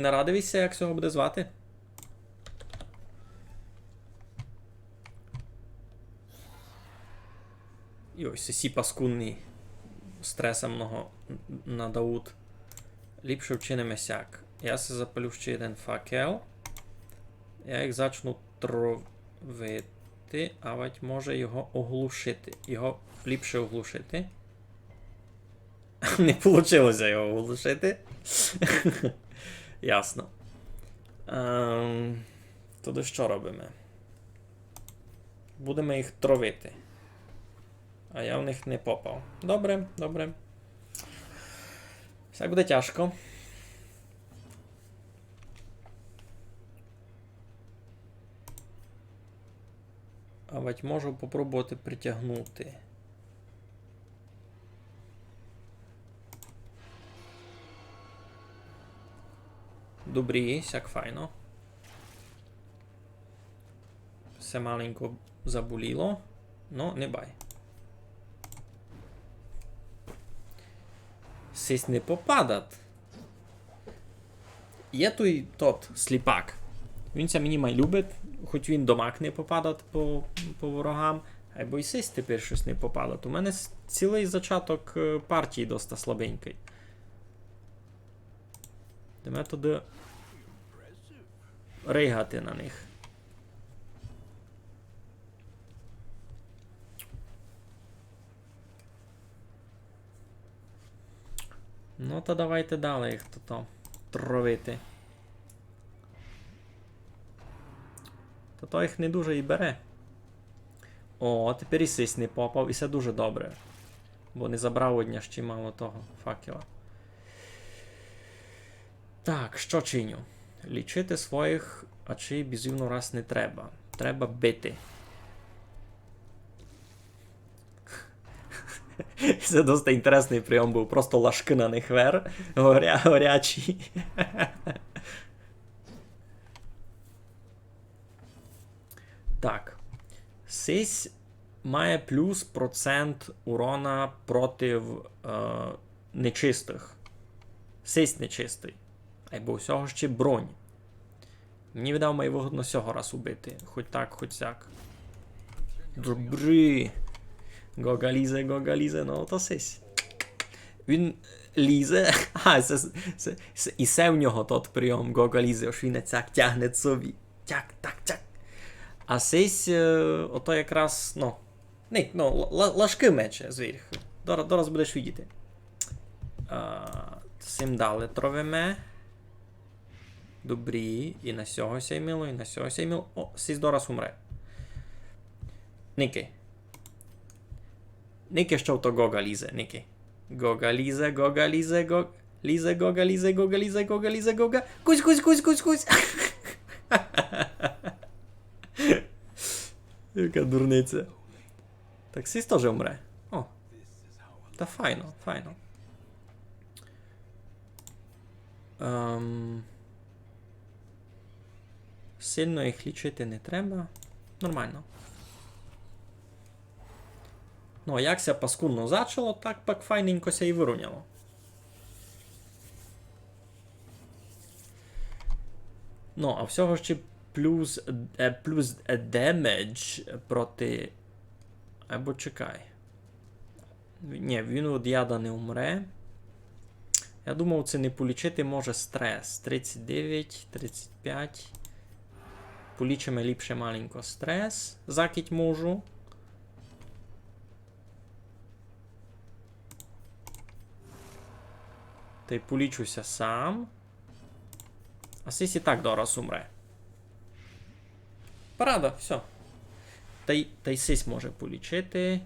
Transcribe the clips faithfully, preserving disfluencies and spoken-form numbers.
нарадив ся, як сього буде звати. Йой, сесі паскудні. Стреса много н-, надають. Ліпше вчиниме сяк. Я се запалю ще єден факел. Я їх зачну тровити, авадь може його оглушити. Його ліпше оглушити. Не получило ся його оглушити. Ясно. Ем, тогды што робиме? Будеме їх тровити. А я в них не попав. Добре, добре. Всяк буде тяжко. Авадь можу попробовати притягнути. Добрі, сяк файно. Всьо маленько заболіло. Но, не бай. Сись не попадат. Є туй тот сліпак. Він ся мені май любить, хоть він домак не попадат по, по ворогам, айбо й сись тепер штось не попадат. У мене с-, цілый зачаток, е, партії доста слабенькый. Йдеме туды ригати на них. Ну, та давайте далі їх тото тровити. Та то їх не дуже і бере. О, тепер і сись не попав, і се дуже добре. Бо не забрав од ня ще мало того факела. Так, што чиню? Лічити своїх, а чи бізувно раз не треба. Треба бити. Се доста інтересный прийом быв. Просто лашкы на них вер. Горя-, горячі. Так. Сись має плюс процент урона проти, е, нечистых. Сись нечистый. Айбо у сього ще бронь. Мені видав май выгодно сього раз убити. Хоть так, хоть сяк. Добрі. Гога лізе, Гога лізе, ну то сись. Він лізе. А, се, се, се, і се в нього тот прийом, Гога лізе, ож він сяк тягне собі. Тяк, так, тяк. А сись, е, ото якраз, ну, не, ну, ла-, ла-, лашкы мече, звір. Дора-, дораз будеш видіти. А, сим далі тровиме. Добрі, і на сього сяймило, і на сього сяймило. О, сись дораз умре. Никай. Никай, што в то Гога лізе, никай. Гога лізе, Гога лізе, Гог-, лізе, Гога лізе, Гога лізе, Гога лізе, Гога. Кусь, кусь, кусь, кусь, кусь. Яка дурниця. Так, сись тоже умре. О. Та файно, файно. Ем, сильно їх лічити не треба. Нормално. Ну, а як ся паскудно зачало, так пак файненько ся і выруняло. Ну, а всього ще плюс, е, плюс демедж проти. Айбо чекай. Ні, він од яда не умре. Я думав, се не полічити може стрес. Тридцять девять, тридцять пять. Полічиме ліпше маленько стрес, закіть можу. Тай полічу ся сам. А сись і так дораз умре. Парада, всьо. Тай, тай сись може полічити.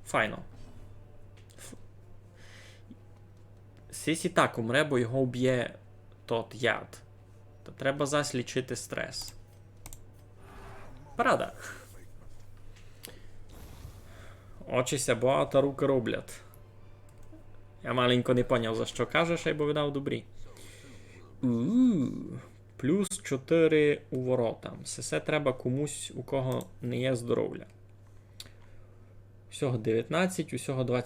Файно. Ф-, сись і так умре, бо його вбє тот яд. Та треба зась лічити стрес. Парада. Очі ся боять, а рукы роблять. Я маленько не поняв, за што кажеш, айбо видав добрі. У, плюс чотири у ворота. Се, се треба комусь, у кого не є здоровля. Усього девятнадцять, усього двадцять.